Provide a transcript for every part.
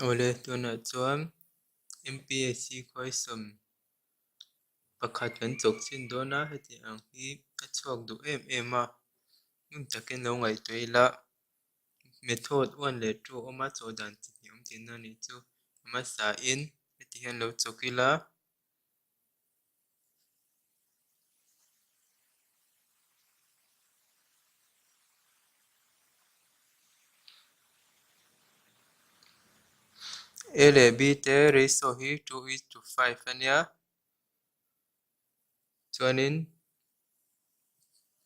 Awle tunah chuan MPSC khuaisawm pakhat kan chawk chhin dawn a, heti ang hi a chhuak duh em em a, ngun takin lo ngaihtuah ila method one leh two a awm a, chawh dan chi hnih awm tihna a nih chu hmasa in heti hian lo chawk ila. A leh B te ratio hi two is to five a nia chuanin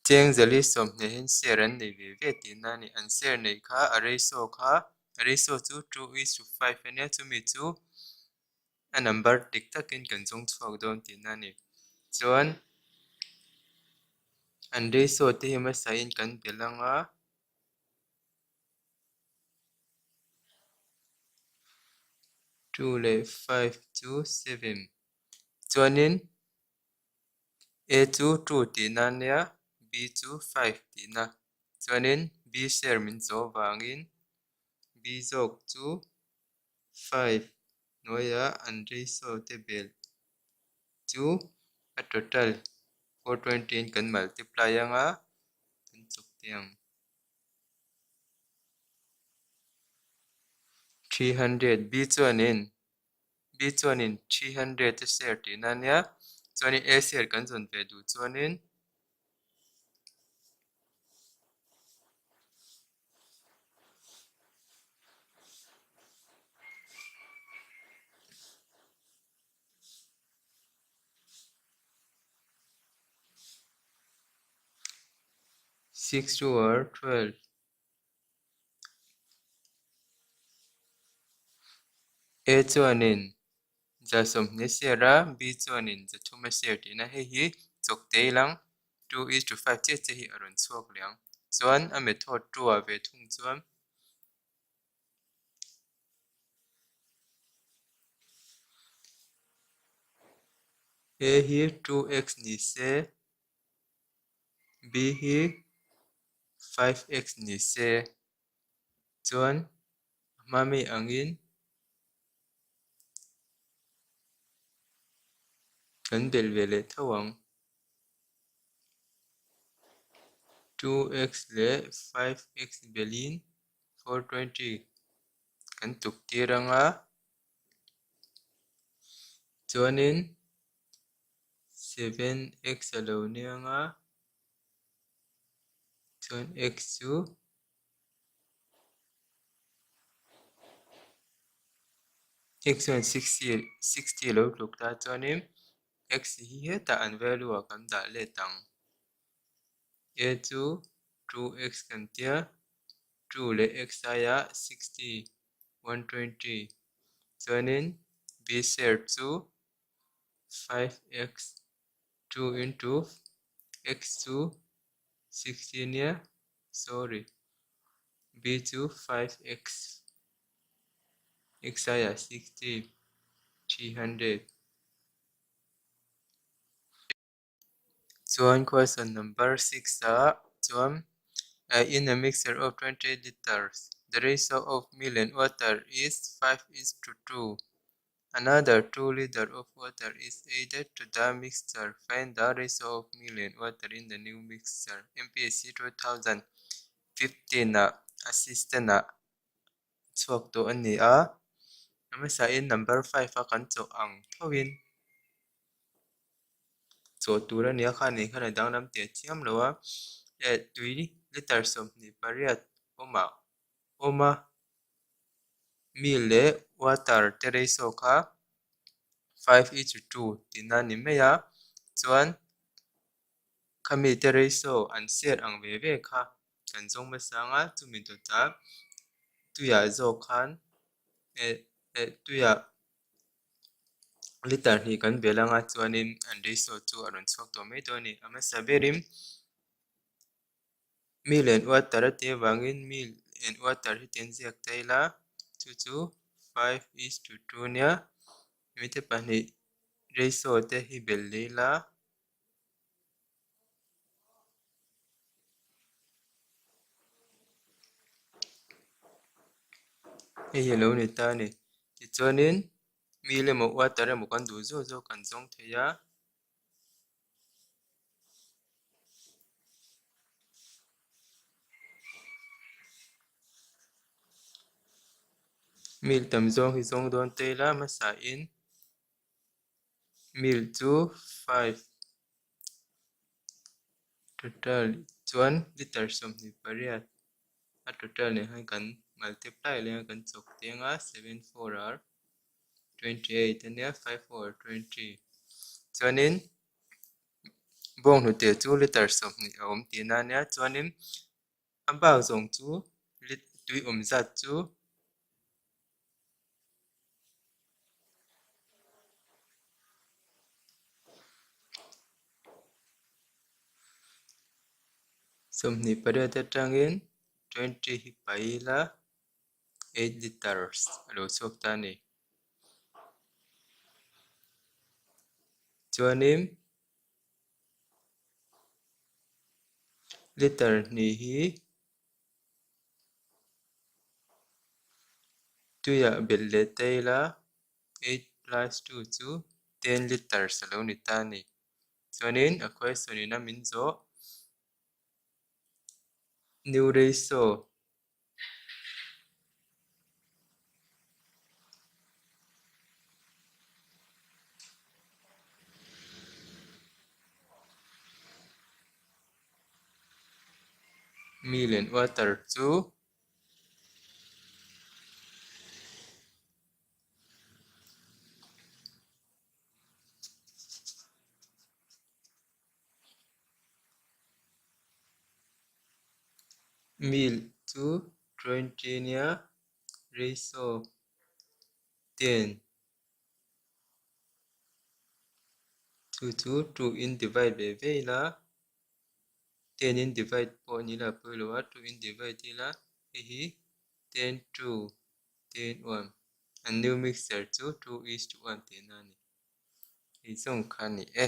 cheng zali sawmhnih hian share an nei ve ve tihna a ni an share neih kha a ratio kha a ratio chu two is to five a nia chumi chu. A number dik takin kan zawng chhuak dawn tihna a ni. Chuan an ratio te hi hmasain kan belh ang a. Two leh five chu seven. Chuanin A chu two tihna a nia, B chu five tihna. Chuanin B share min zawh vangin B zawk chu five hnuaiah an ratio te bel chu a total 420 in kan multiply anga kan chawk teh ang. 300 B chuanin B chuanin 300 a share tihna ania chuanin A share kan zawn ve duh chuanin Six two are 12. A chuanin za sawmhnih a share a, B chuanin za thum a share tihna hei hi chawk te ilang two is to five chiah chiah hi a rawn chhuak leh ang. Chuan a method two ah ve thung chuan A hi two x ni se B hi five x ni se chuan a hma mi angin kan belh ve leh tho ang. Two x leh five x belhin 420 kan tuk tir ang a chuanin 7x a lo ni ang a chuan x chu x chuan 60 a lo tluk ta chuanin x hi hetah an value ah kan dah let ang a chu 2x kan tia. 2 leh x aia 60, 120 chuanin b share chu 5x 2 into x chu 60 ania sorry b chu 5x x aia 60 300. Chuan question number six ah chuan in a mixture of 28 liters the ratio of milk and water is five is to two another two liter of water is added to the mixture find the ratio of milk and water in the new mixture MPSC 2015 ah assistant ah chhuak tawh a ni a a hmasain number five a kan chawh ang tho in chawh tur a nia khan eng khan a danglam teh chiam lo a eh tui liter 28 awmah awm a mi leh water te ratio kha five is to two tihna a ni mai a chuan khami te ratio an share ang ve ve kha kan zawng hmasa ang a chumi dawtah tuiah zawk khan eh eh tuiah liter hnih kan bel anga chuanin an ratio chu a rawn chhuak tawh mai dawn a ni. A hmasa berin milk and water a tih avangin milk and water hi ti an ziak ta ila chu chu 5:2 ania mite pahnih ratio te hi bel leh ila. Hei hi a lo ni ta a ni. Tichuanin meal emaw water emaw kan duh zawk zawk kan zawng thei a. Meal tam zawng hi zawng dawn ta ila hmasain meal chu five total chuan liter 28 a total nen hian kan multiply leh a kan chawk teng a 7 4 are 28 ania 5 4 are 20 chuanin bawnghnute chu liter 20 a awm tihna ania chuanin a bak zawng chu tui awm zat chu 28 atangin 20 hi paih ila 8 liters a lo chhuak ta a ni. Chuanin liter hnih hi tuiah belh leh ta ila 8 plus 2 chu 10 liters a lo ni ta a ni. Chuanin a question in a min zawh new ratio Milk and water chu Milk chu 20 nia ratio 10 chu chu 2 in divide ve ve ila 10 in divide pawh ni ila a pawi lo a 2 in divide ila hei hi 10 2 10 1 an new mixer chu 2 is to 1 tihna a ni. Hei zawng kha a ni e.